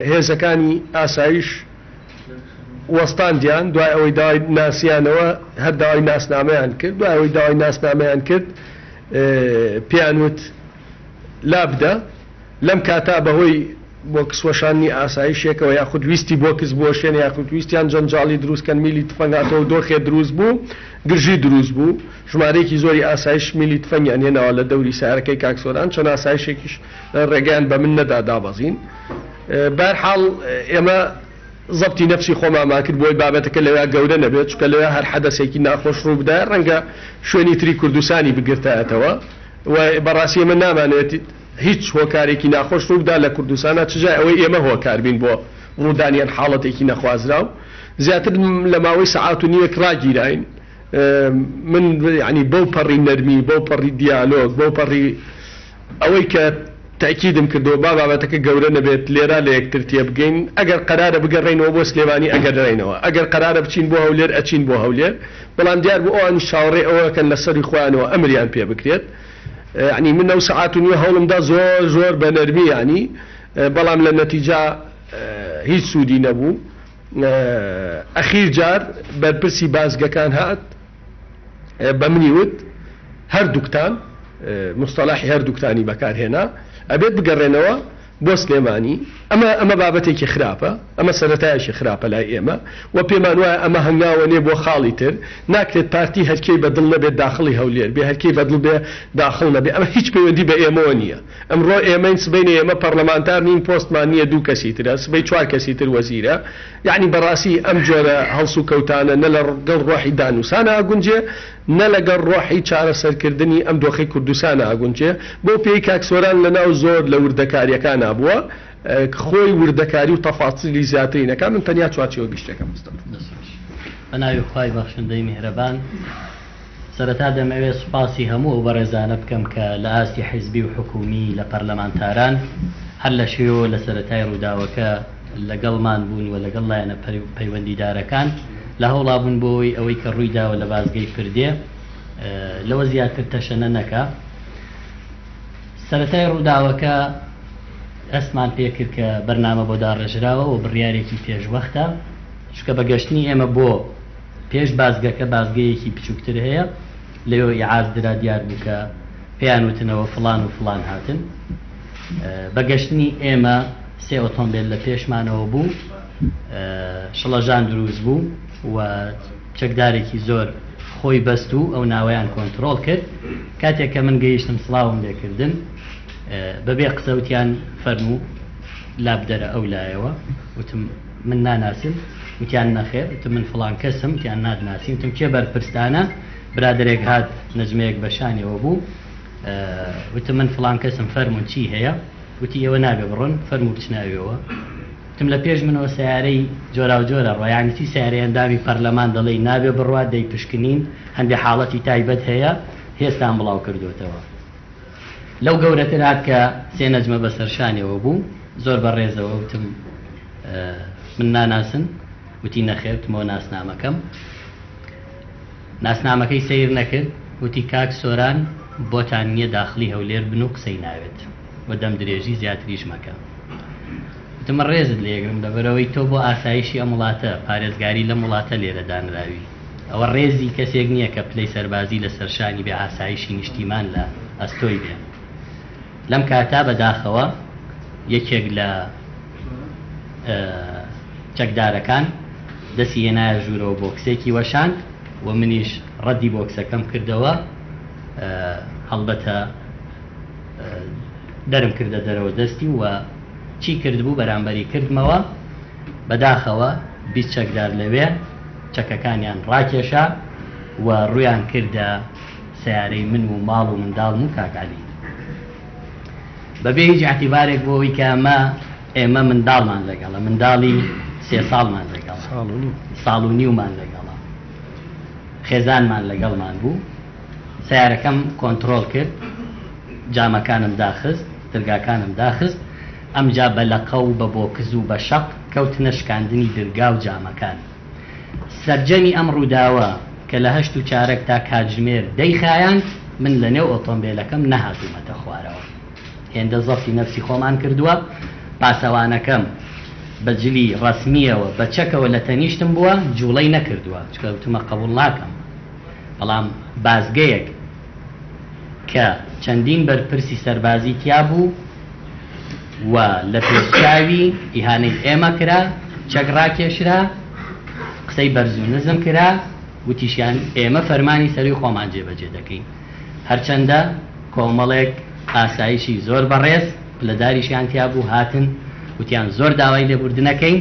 هێزەکانی ئاسایش وەستاندیان، دوای ئەوەی داوای ناسیانەوە، هەر داوای ناسنامەیان کرد، دوای ئەوەی داوای ناسنامەیان کرد پێیان وت لابدە، لەم کاتە بەهۆی بۆکس وەشاندنی ئاسایشێکەوە یاخود ویستی بۆکس بوەشێنێ یاخود ویستیان جەنجاڵی دروست کەن میلی تفەنگ هاتەوە دۆخێ دروست بوو گرژی دروست بوو ژمارەیەکی زۆری ئاسایش میلی تفەنگیان هێناوە لە دەوری سەیارەکەی کاک سۆران چەند ئاسایشێکیش ڕێگەیان بە من نەدا دابەزین. بەهەرحاڵ ئێمە زەبتی نەفسی خۆمانمان کرد بۆی بابەتەکە لەویا گەورە نەبێت، چونکە لەویا هەر حەدەسێکی ناخۆش ڕوو بدایە ڕەنگە شوێنی تری کوردستانی بگرتایەتەوە و بەڕاستی ئێمە نامانەوێت هیچ هۆکارێکی ناخۆش ڕوو بدا لە کوردستانا چ جای ئەوەی ئێمە هۆکار بین بۆ ڕوودانی یان حاڵەتێکی نەخوازراو. زیاتر لە ماوەی سەعات و نیوێک ڕاگیراین. من یانی بەو پەڕی نەرمی، بەو پەڕی دیالۆگ، بەو پەڕی ئەوەی کە تەئکیدم کردەوە با بابەتەکە گەورە نەبێت، لێرا لە یەکتر تێبگەین، ئەگەر قەرارە بگەڕێینەوە بۆ سلێمانی ئەگەرێینەوە، ئەگەر قەرارە بچین بۆ هەولێر ئەچین بۆ هەولێر، بەڵام دیار بوو ئەوانیش چاوەڕێی ئەوە ئەکەن لە سەروی خۆیانەوە ئەمریان پێ بکرێت. یەعنی من ئەو سەعات و نیوە هەوڵم دا زۆر زۆر بە نەرمی یەعنی، بەڵام لە نەتیجە هیچ سوودی نەبوو. ئەخیر جار بەرپرسی بازگەکان هات بە منی وت هەردووکتان، موستەلاحی هەردووکتانی بەکار هێنا، ئەبێت بگەڕێنەوە بۆ سلێمانی. ئەمە ئەمە بابەتێکی خراپە، ئەمە سەرەتایەکی خراپە لای ئێمە و پێمان وایە ئەمە هەنگاوە نێ بۆ خاڵی تر. ناکرێت پارتی هەرکێی بە دڵ نەبێت داخڵی هەولێر بێ، هەرکێی بە دڵ بێ داخڵ نەبێ. ئەمە هیچ پەیوەندی بە ئێمەوە نییە. ئەمڕۆ ئێمەین سبەینێ ئێمە پەڕلەمانتار نین پۆستمان نییە دوو کەسی ترە سبەی چوار کەسی تر وەزیرە یەعنی بەڕاستی ئەم جۆرە هەڵسوکەوتانە نە لە گەڵ ڕۆحی دانوسانە ئەگونجێ نە لەگەڵ ڕۆحی چارەسەرکردنی ئەم دۆخەی کوردستانە ئەگونجێ بەو پێی کاک سۆران لەناو زۆر لە وردەکاریەکانا بووە خۆی وردەکاری و تەفاسیلی زیاتری نەکا من تەنیا چوارچێوە گشتیەکەم خستە ڕوو. دەست خۆش. بەناوی خوای بەخشندەی میهرەبان. سەرەتا دەمەوێت سوپاسی هەموو ئەو بەڕێزانە بکەم کە لە ئاستی حیزبی و حکوومی لە پەرلەمانتاران هەر لە شوێوە لە سەرەتای ڕووداوەکە لەگەڵمان بوون و لەگەڵ لایەنە پەیوەندیدارەکان لە هەوڵا بوون بۆ ئەوەی ئەوەی کە ڕووی داوە لە بازگەی پردێ لەوە زیاتر تەشەنە نەکا. سەرەتای ڕووداوەکە هەستمان پێ کرد کە بەرنامە بۆ داڕێژراوە و بڕیارێکی پێشوەختە، چونکە بە گەشتنی ئێمە بۆ پێش بازگەکە بازگەیەکی بچووکتر هەیە، لەوێوە ئیعاز درا، دیار بوو کە پێیان وتنەوە فڵان و فڵان هاتن. بە گەشتنی ئێمە سێ ئۆتۆمبێل لە پێشمانەوە بوو، شڵەژان دروست بوو و چەکدارێکی زۆر خۆی بەست و ئەو ناوەیان کۆنترۆڵ کرد. کاتێک کە من گەیشتم سڵاوم لێ کردن، بەبێ قسە وتیان فەرموو لابدەرە ئەو لایەوە. وتم من ناناسن؟ وتیان نەخێر. وتم من فڵان کەسم. وتیان ناتناسین. وتم کێ بەرپرستانە؟ برادەرێک هات نەجمەیەک بە شانیەوە بوو. وتم من فڵان کەسم فەرموون چی هەیە؟ وتی ئێوە نابێ بڕۆن، فەرموو بچنە ئەوێوە. وتم لە پێش منەوە سەیارەی جۆراوجۆر ئەڕوا، یانی چی سەیارەی ئەندامی پەرلەمان دەڵێی نابێ بڕوا، دەیپشکنین، هەندێ حاڵەتی تایبەت هەیە، هێزتان بڵاو کردۆتەوە. لەو گەورەتر هات کە سێ نەجمە بەسەر شانیەوە بوو، زۆر بە ڕێزەوە وتم من ناناسن؟ وتی نەخێر، وتمەوە ناسنامەکەم. ناسنامەکەی سەیر نەکرد، وتی کاک سۆران بۆتان نییە داخڵی هەولێر بن و قسەی ناوێت و دەم درێژی زیاتریش مەکە. وتم من ڕێزت لێگرم لەبەرئەوەی تۆ بۆ ئاسایشی ئەم وڵاتە، پارێزگاری لەم وڵاتە لێرە دانراوی. ئەوە ڕێزی کەسێک نییە کە پلەی سەربازی لە سەرشانی بێ ئاسایشی نیشتیمان لە ئەستۆی بێ. لەم کاتە بە داخەوە یەکێک لە چەکدارەکان دەستی هێنایە ژوورەوە بۆکسێکی وەشاند و منیش ڕەدی بۆکسەکەم کردەوە هەڵبەتە دەرم کردە دەرەوە دەستی و چی کردبوو بەرامبەری کردمەوە بەداخەوە 20 چەکدار لەوێ چەکەکانیان ڕاکێشا و ڕوویان کردە سەیارەی من و ماڵ و منداڵم و کاک عەلی بەبێ هیچ ئیعتیبارێک بۆ ئەوەی کە ئەمە ئێمە منداڵمان لەگەڵە، منداڵی سێ ساڵمان لەگەڵە، ساڵ و نیومان لەگەڵە، خێزانمان لەگەڵمان بوو، سەیارەکەم کۆنتڕۆڵ کرد، جامەکانم داخست، درگاکانم داخست، ئەمجا بە لەقە و بە بۆکز و بە شەق کەوتنە شکاندنی درگا و جامەکان. سەرجەمی ئەم ڕووداوە کە لە هەشت و چارەک تا کاتژمێر دەی خایاند، من لە نێو ئۆتۆمبێلەکەم نەهاتوومەتە خوارەوە. هێندە زەفتی نەفسی خۆمان کردووە، پاسەوانەکەم. بە جلی ڕەسمییەوە بە چەکەوە لە تەنیشتم بووە جوڵەی نەکردووە چونکە وتومە قبوڵ ناکەم بەڵام بازگەیەک کە چەندین بەرپرسی سەربازی تیا بوو و لە پێشچاوی ئیهانەی ئێمە کرا، چەک ڕاکێشرا، قسەی بەرز و نزم کرا، وتیشیان ئێمە فەرمانی سەرووی خۆمان جێبەجێ دەکەین. هەرچەندە کۆمەڵێک ئاسایشی زۆر بەڕێز پلەداریشیان تیا بوو هاتن وتیان زۆر داوای لێبوردنەکەین،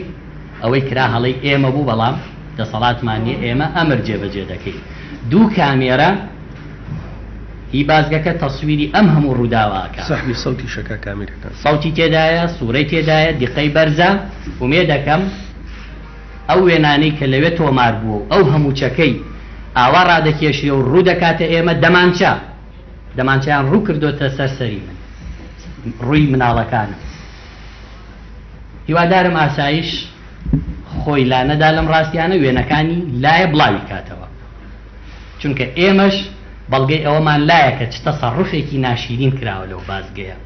ئەوەی کرا هەڵەی ئێمە بوو بەڵام دەسەڵاتمان نیە ئێمە ئەمر جێبەجێ دەکەین. دوو کامێرا هی بازگەکە تەسویری ئەم هەموو ڕووداوە ئەکا. سەحبی سەوتیش ئەکا کامیرەکان. سەوتی تێدایە، سورەی تێدایە، دیقەی بەرزە، ئومێدەکەم ئەو وێنانەی کە لەوێ تۆمار بووە و ئەو هەموو چەکەی ئاوا ڕادەکێشرێ و ڕوو دەکاتە ئێمە، دەمانچە، دەمانچەیان ڕوو کردۆتە سەر سەری من، ڕووی مناڵەکانم. هیوادارم ئاسایش خۆی لانەدا لەم ڕاستیانە، وێنەکانی لایە بڵاوی کاتەوە. چونکە ئێمەش بەڵگەی ئەوەمان لایە کە چ تەسەڕوفێکی ناشیرین کراوە لەو بازگەیە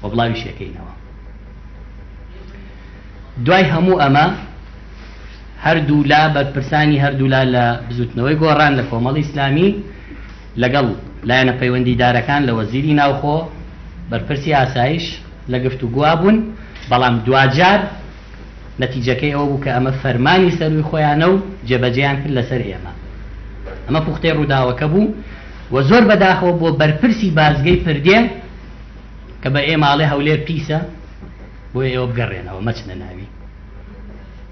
و بڵاویشیەکەینەوە. دوای هەموو ئەمە هەردوولا بەرپرسانی هەردوولا لە بزوتنەوەی گۆڕان لە کۆمەڵی ئیسلامی لەگەڵ لایەنە پەیوەندیدارەکان لە وەزیری ناوخۆ بەرپرسی ئاسایش لە گفتوگۆا بوون، بەڵام دواجار نەتیجەکەی ئەوە بوو کە ئەمە فەرمانی سەرووی خۆیانە و جێبەجێیان کرد لەسەر ئێمە. ئەمە پوختەی ڕووداوەکە بوو و زۆر بەداخەوە بۆ بەرپرسی بازگەی پردێ کە بە ئێمە ئەڵێ هەولێر پیسە بۆیە ئێوە بگەڕێنەوە مەچنە ناوی.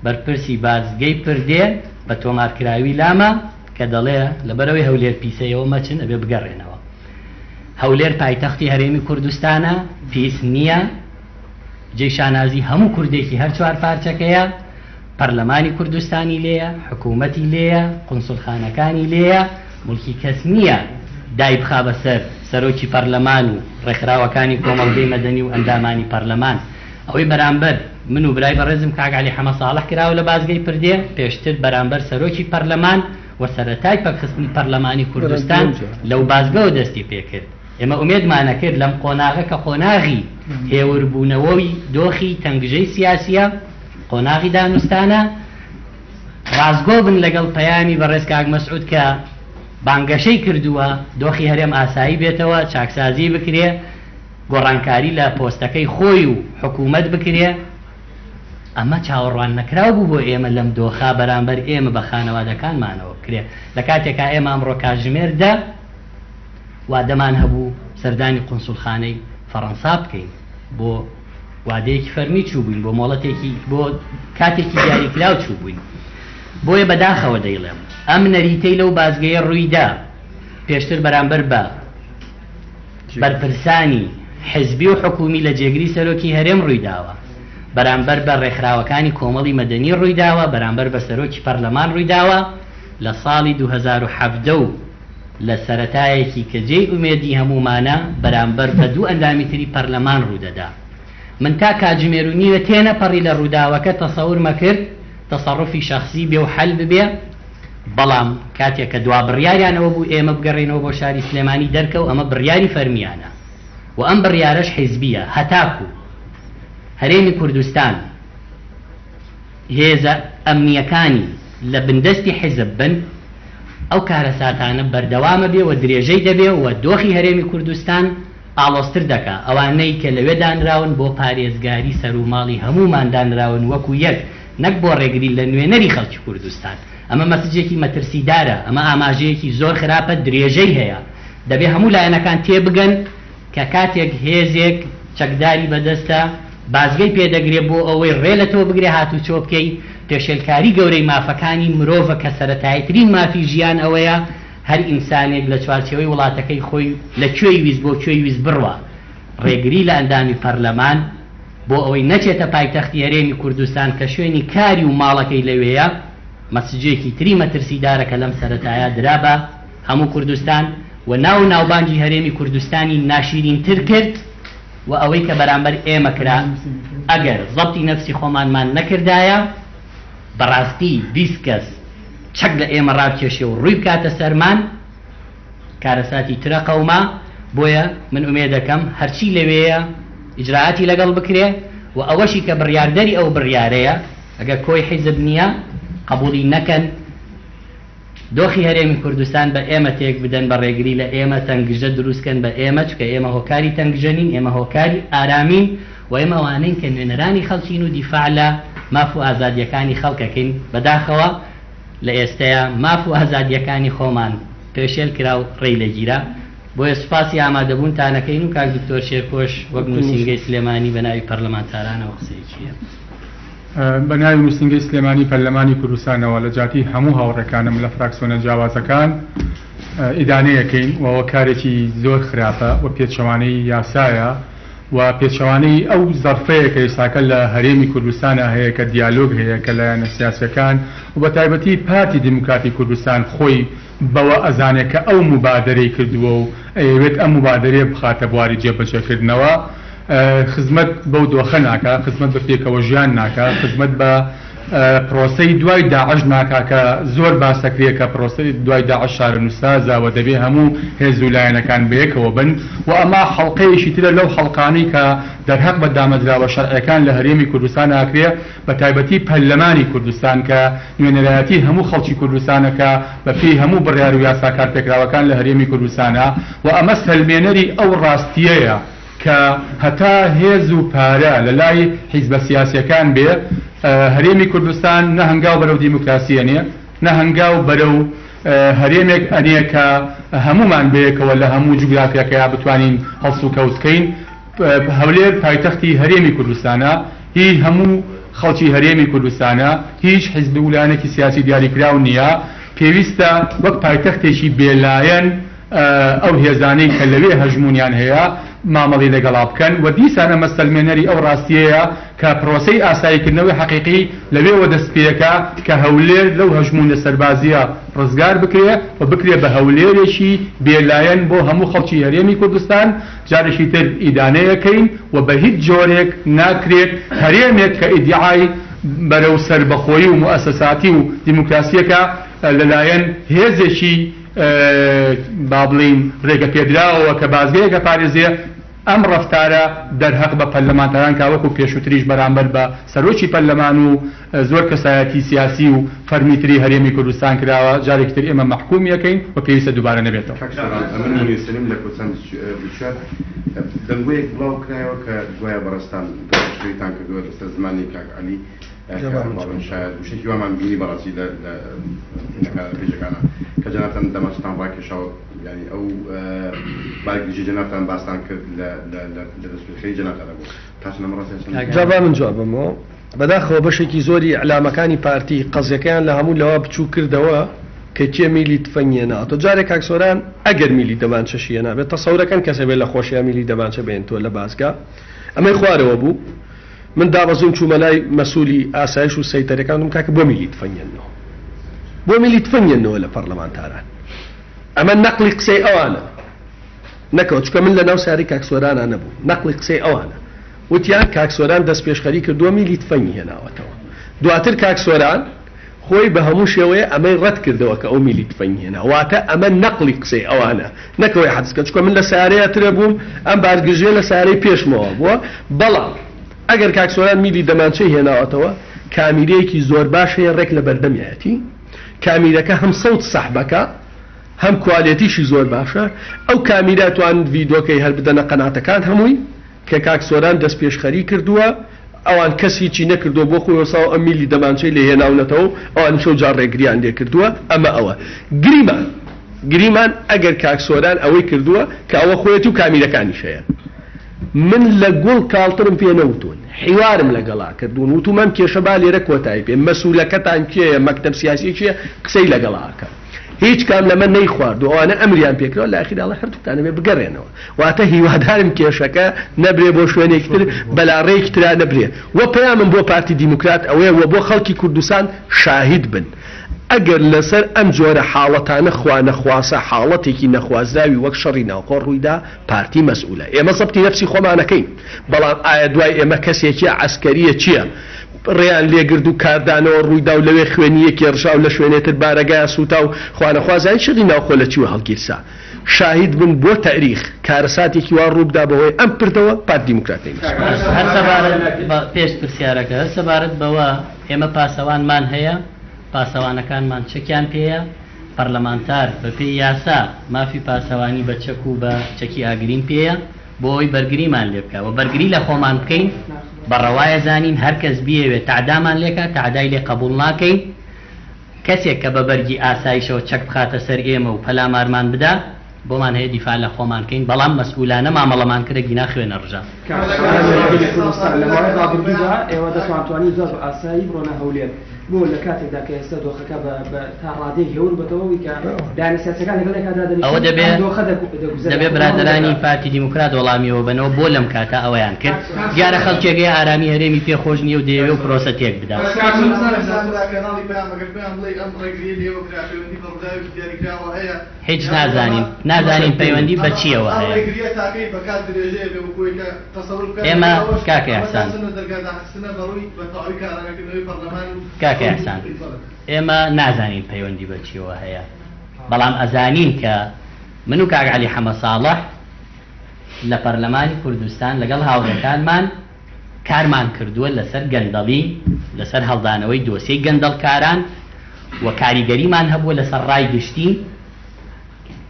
بەرپرسی بازگەی پردێ بە تۆمارکراوی لامە کە دەڵێ لەبەرئەوەی هەولێر پیسە ئێوە مەچن ئەبێ بگەڕێنەوە. هەولێر پایتەختی هەرێمی کوردستانە، پیس نییە. جێی شانازی هەموو کوردێکی هەر چوار پارچەکەیە، پەرلەمانی کوردستانی لێیە، حکوومەتی لێیە، قونسوڵخانەکانی لێیە، موڵکی کەس نییە دایبخا بەسەر سەرۆکی پەرلەمان و ڕێکخراوەکانی کۆمەڵگەی مەدەنی و ئەندامانی پەرلەمان. ئەوەی بەرامبەر من و برای بەڕێزم کاک عەلی حەمە ساڵح کراوە لە بازگەی پردێ، پێشتر بەرامبەر سەرۆکی پەرلەمان و سەرەتای پەکخستنی پەرلەمانی کوردستان لەو بازگەوە دەستی پێکرد. ئێمە ئومێدمان ئەکرد لەم قۆناغە کە قۆناغی هێوربوونەوەی دۆخی تەنگژەی سیاسییە، قۆناغی دانوستانە، ڕاستگۆ بن لەگەڵ پەیامی بەڕێز کاک مەسعود کە بانگەشەی کردووە دۆخی هەرێم ئاسایی بێتەوە، چاکسازی بکرێ، گۆڕانکاری لە پۆستەکەی خۆی و حکوومەت بکرێ. ئەمە چاوەڕوان نەکراو بوو بۆ ئێمە لەم دۆخە بەرامبەر ئێمە بە خانەوادەکانمانەوە بکرێ لە کاتێکا ئێمە ئەمڕۆ کاتژمێر دە وادەمان هەبوو سەردانی قونسوڵخانەی فەڕەنسا بکەین بۆ وادەیەکی فەرمی چووبووین بۆ مۆڵەتێکی بۆ کاتێکی دیاریکراو چووبووین بۆیە بەداخەوە دەیڵێم ئەم نەریتەی لەو بازگەیە ڕوویدا پێشتر بەرامبەر بە بەرپرسانی حزبی و حکومی لە جێگری سەرۆکی هەرێم ڕوویداوە بەرامبەر بە ڕێکخراوەکانی کۆمەڵی مەدەنی ڕوویداوە بەرامبەر بە سەرۆکی پەرلەمان ڕوویداوە لە ساڵی 2017 و لە سەرەتایەکی کە جێی ئومێدی هەموومانە بەرامبەر بە دوو ئەندامی تری پەرلەمان ڕوودەدا. من تا کاتژمێر و نیوێ تێنەپەڕی لە ڕووداوەکە تەسەورمەکرد تەسەڕوفی شەخسی بێ و حەل ببێ، بەڵام کاتێ کە دوا بڕیاریان ئەوە بوو ئێمە بگەڕێینەوە بۆ شاری سلێمانی دەرکەوت ئەمە بڕیاری فەرمییانە و ئەم بڕیارەش حیزبییە هەتاکوو هەرێمی کوردستان هێزە ئەمنییەکانی لە بندەستی حیزب بن، ئەو کارەساتانە بەردەوامەبێ و درێژەی دەبێ و دۆخی هەرێمی کوردستان ئاڵۆزتر دەکا. ئەوانەی کە لەوێ دانراون بۆ پارێزگاری سەروماڵی هەموومان دانراون وەکو یەک، نەک بۆ ڕێگری لە نوێنەری خەڵکی کوردستان. ئەمە مەسجێکی مەترسیدارە، ئەمە ئاماژەیەکی زۆر خراپە، درێژەی هەیە. دەبێ هەموو لایەنەکان تێبگەن کە کاتێک هێزێک چەکداری بەدەستە بازگەی پێ دەگرێ بۆ ئەوەی ڕێ لە تۆ بگرێ هاتوچۆ بکەی، پێشێلکاری گەورەی مافەکانی مرۆڤە کە سەرەتاییترین مافی ژیان ئەوەیە هەر ئینسانێک لە چوارچێوەی وڵاتەکەی خۆی لە کوێی ویست بۆ کوێی ویست بڕوا. ڕێگری لە ئەندامی پەرلەمان بۆ ئەوەی نەچێتە پایتەختی هەرێمی کوردستان کە شوێنی کاری و ماڵەکەی لەوێیە مەسجێکی تری مەترسیدارە کە لەم سەرەتایە درا بە هەموو کوردستان و ناو و ناوبانگی هەرێمی کوردستانی ناشیرینتر کرد و ئەوەی کە بەرامبەر ئێمە کرا ئەگەر زەبتی نەفسی خۆمانمان نەکردایە بەڕاستی 20 کەس چەک لە ئێمە ڕابکێشێ و ڕووی بکاتە سەرمان کارەساتی ترە قەوما. بۆیە من ئومێدەکەم هەرچی لەوێیە ئیجرائاتی لەگەڵ بکرێ. و ئەوەشی کە بڕیاردەری ئەو بڕیارەیە ئەگەر کۆی حیزب نییە قبوڵی نەکەن. دۆخی هەرێمی کوردستان بە ئێمە تێک بدەن، بە ڕێگری لە ئێمە تەنگژە دروست کەن بە ئێمە، چونکە ئێمە هۆکاری تەنگژە نین، ئێمە هۆکاری ئارامین و ئێمە ئەوانەین کە نوێنەرانی خەڵکین و دیفاع لە ماف و ئازادییەکانی خەڵک ئەکەین، بەداخەوە لە ئێستەیا ماف و ئازادییەکانی خۆمان پێشێل کرا و ڕێی لێ گیرا، بۆیە سوپاسی ئامادەبوونتان ئەکەین و کاک دکتۆر شێرکۆش وەک نووسینگەی سلێمانی بە ناوی پەرلەمانتارانەوە قسەیەکی هەیە. بە ناوی نووسینگەی سلێمانی پەرلەمانی کوردستانەوە لە جیاتی هەموو هاوڕێکانم لە فراکسیۆنە جیاوازەکان ئیدانەیەکەین و ئەوە کارێکی زۆر خراپە و پێچەوانەی یاسایە و پێچەوانەی ئەو زەرفەیە کە ئێستاکە لە هەرێمی کوردستانا هەیە کە دیالۆگ هەیە کە لایەنە سیاسیەکان و بە تایبەتی پارتی دیموکراتی کوردستان خۆی بەوە ئەزانێ کە ئەو موبادەرەی کردووە و ئەیەوێت ئەم موبادەرەیە بخاتە بواری جێبەجێکردنەوە، خزمەت بەو دۆخە ناکا، خزمەت بە پێکەوەژیان ناکا، خزمەت بە پرۆسەی دوای داعش ناکا کە زۆر باس ئەکرێ کە پرۆسەی دوای داعش چارەنووسسازە و دەبێ هەموو هێز و لایەنەکان بەیەکەوە بن و ئەمە حەڵقەیەکی ترە لەو حەڵقانەی کە دەرهەق بە دامەزراوە شەرعیەکان لە هەرێمی کوردستان ئەکرێ بە تایبەتی پەرلەمانی کوردستان کە نوێنەرایەتی هەموو خەڵکی کوردستانە کە بە پێی هەموو بڕیار و یاسا کارپێکراوەکان لە هەرێمی کوردستانە و ئەمە سەلمێنەری ئەو ڕاستییەیە کە هەتا هێز و پارە لە لای حیزبە سیاسیەکان بێ هەرێمی کوردستان نە هەنگاو بەرەو دیموکراسی ئەنێ نە هەنگاو بەرەو هەرێمێک ئەنێ کە هەموومان بەیەکەوە لە هەموو جوگرافیاکەیا بتوانین هەڵسوکەوت کەین. هەولێر پایتەختی هەرێمی کوردستانە، هی هەموو خەڵکی هەرێمی کوردستانە، هیچ حیزب و لایەنێکی سیاسی دیاریکراو نییە، پێویستە وەک پایتەختێکی بێلایەن ئەو هێزانەی کە لەوێ هەژموونیان هەیە مامەڵەی لەگەڵا بکەن و دیسان ئەمە سەلمێنەری ئەو ڕاستییەیە کە پرۆسەی ئاساییکردنەوەی حەقیقی لەوێوە دەست پێکا کە هەولێر لەو هەژموونە سەربازییە ڕزگار بکرێ و بکرێ بە هەولێرێکی بێلایەن بۆ هەموو خەڵکی هەرێمی کوردستان. جارێکی تر ئیدانەیەکەین و بە هیچ جۆرێک ناکرێت هەرێمێک کە ئیدیعای بەرەو سەربەخۆیی و موئەسەساتی و دیموکراسیەکە لەلایەن هێزێکی با بڵێین رێگەپێدراوەوە کە بازگەیەک ئەپارێزێ ئەم رەفتارە دەرهەق بە پەرلەمانتاران کا وەکو پێشوتریش بەرامبەر بە سەرۆکی پەرلەمان و زۆر کەسایەتی سیاسی و فەرمی تری هەرێمی کوردستان کراوە، جارێکی تر ئێمە مەحکومی ئەکەین و پێویستە دووبارە نەبێتەوە. کاک سۆران ئەمن مونیر سەلیم لە کوردستان 24 دەنگۆیەک بڵاو کرایەوە کە گوایە بەڕێزتان دەستپێشخەریتان کردووە لەسەر زمانی کاک عەلی کە بەڵێن شایەد وشەیەکی وامان بینی بەڕاستی لە لە هینەکانە پەیجەکانە کە جەنابتان دەمانچەتان ڕاکێشاوە یانی ئەو بارگرژی جەنابتان باستان کرد لە لە لە دەستپێشخەری جەنابتانە بوو تا چەند ئەمە ڕاستە جا با من جواب بەمەوە. بەداخەوە بەشێکی زۆری ئیعلامەکانی پارتی قەزیەکەیان لە هەموو لەوە بچوک کردەوە کە کێ میلی تفەنگی هێناوەتەوە جارێ کاک سۆران ئەگەر میلی دەمانچەشی هێنابێت تەسەورەکەن کەسێ بێ لە خۆشیا میلی دەمانچە بێنتوە لە بازگا ئەمەی خوارەوە بوو من دابەزیم چوومە لای مەسولی ئاسایش و سەیتەرەکان وتم کاکە بۆ میلی تفەنگ هێننەوە بۆ میلی تفەنگ هێننەوە لە پەرلەمانتاران ئەمە نەقلی قسەی ئەوانە نەکەوە چونکە من لەناو ساری کاک سۆرانا نەبووم نەقلی قسەی ئەوانە وتیان کاک سۆران دەستپێشخەری کردووە میلی تفەنگی هێناوەتەوە دواتر کاک سۆران خۆی بە هەموو شێوەیە ئەمەی ڕەت کردەوە کە ئەو میلی تفەنگی هێنا واتە ئەمە نەقلی قسەی ئەوانە نەکەوەی حەدس کە چونکە من لە سەیارەیە ترە بووم ئەم بارگرژیە لە سەیارەی پێشمەوە بووە بەڵام ئەگەر کاک سۆران میلی دەمانچەی هێناوەتەوە کامیرەیەکی زۆر باش هەیە ڕێک لە بەردەمیایەتی کامیرەکە هەم سەوت سەحبەکە هەم کوالێتیشی زۆر باشە ئەو کامیرە توان ڤیدۆکەی هەر بدەنە قەناتەکان هەمووی کە کاک سۆران دەستپێشخەری کردووە ئەوان کەس هیچی نەکردووە بۆ خۆی وەساوە ئەم میلی دەمانچەی لێ هێناونەتەوەو ئەوانیش ئەو جار ڕێگریان لێ کردووە ئەمە ئەوە گریمان گریمان ئەگەر کاک سۆران ئەوەی کردووە کە ئەوە خۆیەتی و کامیرەکانیش هەیە من لە گوڵ کاڵترم پێ نەوتوون حیوارم لەگەڵا کردوون وتوم ئەم کێشە با لێرە کۆتایی پێ مەسولەکەتان کێیە مەکتەب سیاسی کێیە قسەی لەگەڵا ئەکەم هیچ کام لەمە نەیخواردووە ئەوانە ئەمریان پێکراوە لە ئاخیرا ئەڵێ هەردووکتان ئەبێ بگەڕێنەوە واتە هیوادارم کێشەکە نەبرێ بۆ شوێنێکی تر بەلاڕێیەکی ترا نەبرێ وە پەیامم بۆ پارتی دیموکرات ئەوەیە وە بۆ خەڵکی کوردستان شاهید بن ئەگەر لەسەر ئەم جۆرە حاڵەتانە خوا نەخواسە حاڵەتێکی نەخوازراوی وەک شەڕی ناوخۆ ڕوویدا پارتی مەسئولە ئێمە زەبتی نەفسی خۆمانەکەین بەڵام ئایا دوای ئێمە کەسێکیە عەسکەریە چیە ڕێیان لێگرد و کاردانەوە ڕوویدا و لەوێ خوێنی یەکێ ڕژا و لە شوێنێ تر بارەگایان سووتا و خوانەخوازە شەڕی ناوخۆ لە چیوە هەڵگیرسا؟ شاهید بن بۆ تاریخ کارەساتێکی وا ڕووبدا بەهۆی ئەم پردەوە پارتی دیموکرات نەیناسێ. هەر سەبارەت بە پێش پرسیارەکە، هەر سەبارەت بەوە ئێمە پاسەوانمان هەیە، پاسەوانەکانمان چەکیان پێیە، پەرلەمانتار بەپێی یاسا مافی پاسەوانی بە چەک و بە چەکی ئاگرین پێیە بۆ ئەوەی بەرگریمان لێ بکا و بەرگری لە خۆمان بکەین بە ڕەوایە زانین، هەر کەس بیەوێ تەعدامان لێ کا تەعدای لێ قەبووڵ ناکەین، کەسێک کە بە بەرگی ئاسایشەوە چەک بخاتە سەر ئێمە و پەلامارمان بدا بۆمان هەیە دیفاع لە خۆمان کەین، بەڵام مەسئولانە مامەڵەمان کرد گینا خوێنە ڕژا. کاک سۆران لە کوردستان لە ماوەی ڕابردوودا ئێوە دەتوانتوانی زۆر بە ئاسایی بڕۆنە هەولێر. بۆ لە کاتێکدا کە ئێستا دۆخەکە بە بە تا ڕادەیەک هێور بۆتەوە کە لایەنە سیاسیەکان لەگەڵ یەکا دادەنیشن ئەوە دەبێ ئەم دۆخە دەگوزەرێ دەبێ برادەرانی پارتی دیموکرات وەڵامی ئەوە بەنەوە بۆ لەم کاتە ئەوەیان کرد دیارە خەڵکێک هەیە ئارامی هەرێمی پێ خۆش نییە و دەیەوێ و پرۆسە تێک بدا. هیچ نازانین نازانین پەیوەندی بە چییەوە هەیە ئێمە کاک ئیحسان کاک ئیحسان ئێمە نازانین پەیوەندی بە چیەوە هەیە بەڵام ئەزانین کە من و کاک عەلی حەمە ساڵح لە پەرلەمانی کوردستان لەگەڵ هاوڕێکانمان کارمان کردووە لەسەر گەندەڵی لەسەر هەڵدانەوەی دۆسیەی گەندەڵکاران و کاریگەریمان هەبووە لەسەر ڕای گشتی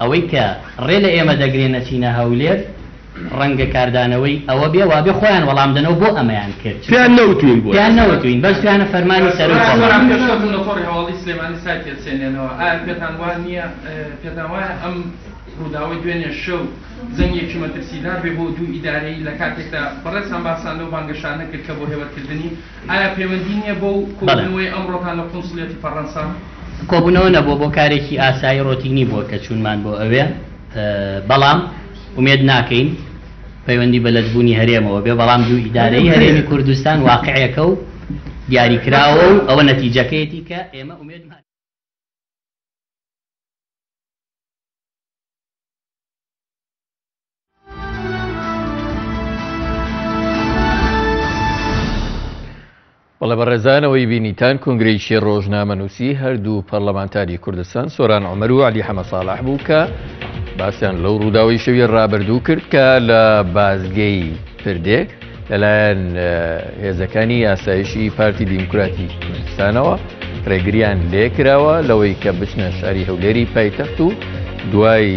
ئەوەی کە ڕێ لە ئێمە دەگرێ نەچینە هەولێر ڕەنگە کاردانەوەی ئەوە بێ وابێ خۆیان وەڵام دەنەوە بۆ ئەمەیان کرد چونکە پێیان نەوتوین بۆیە. پێیان نەوتوین بەس تویانە فەرمانی سەرۆک سۆران کۆمار. پێشکەوتن لە تۆڕی هەواڵی سلێمانی سایتی ئەچێنێنەوە ئایا پێتان وا نییە پێتان وایە ئەم ڕووداوەی دوێنێ شەو زەنگێکی مەترسیدار بێ بۆ دوو ئیدارەیی لە کاتێکدا بەڕێزتان باستان لەو بانگەشانە کرد کە بۆ هێوەرکردنی ئایا پەیوەندی نییە بەو بەڵێ. کۆبوونەوەی ئەمڕۆتان لە قونسڵیەتی فەڕەنسا؟ کۆبوونەوە نەبووە بۆ کارێکی ئاسایی ڕۆتینی بووە کە چوونمان بۆ ئەوێ بەڵام ئومێد ناکەین پەیوەندی بە لەتبوونی هەرێمەوە بێ بەڵام دوو ئیدارەی هەرێمی کوردستان واقعێکە و دیاریکراوە و ئەوە نەتیجەکەیەتی کە ئێمە ئومێدمان بەڵێ بەڕێزان ئەوەی بینیتان کۆنگرەیەکی ڕۆژنامەنووسی هەردوو پەرلەمانتاری کوردستان سۆران عومەر و عەلی حەمە ساڵح بوو کە باسیان لەو ڕووداوی شەوی ڕابردوو کرد کە لە بازگەی پردێ لەلایەن هێزەکانی ئاسایشی پارتی دیموکراتی کوردستانەوە ڕێگریان لێکراوە لەوەی کە بچنە شاری هەولێری پایتەخت و دوای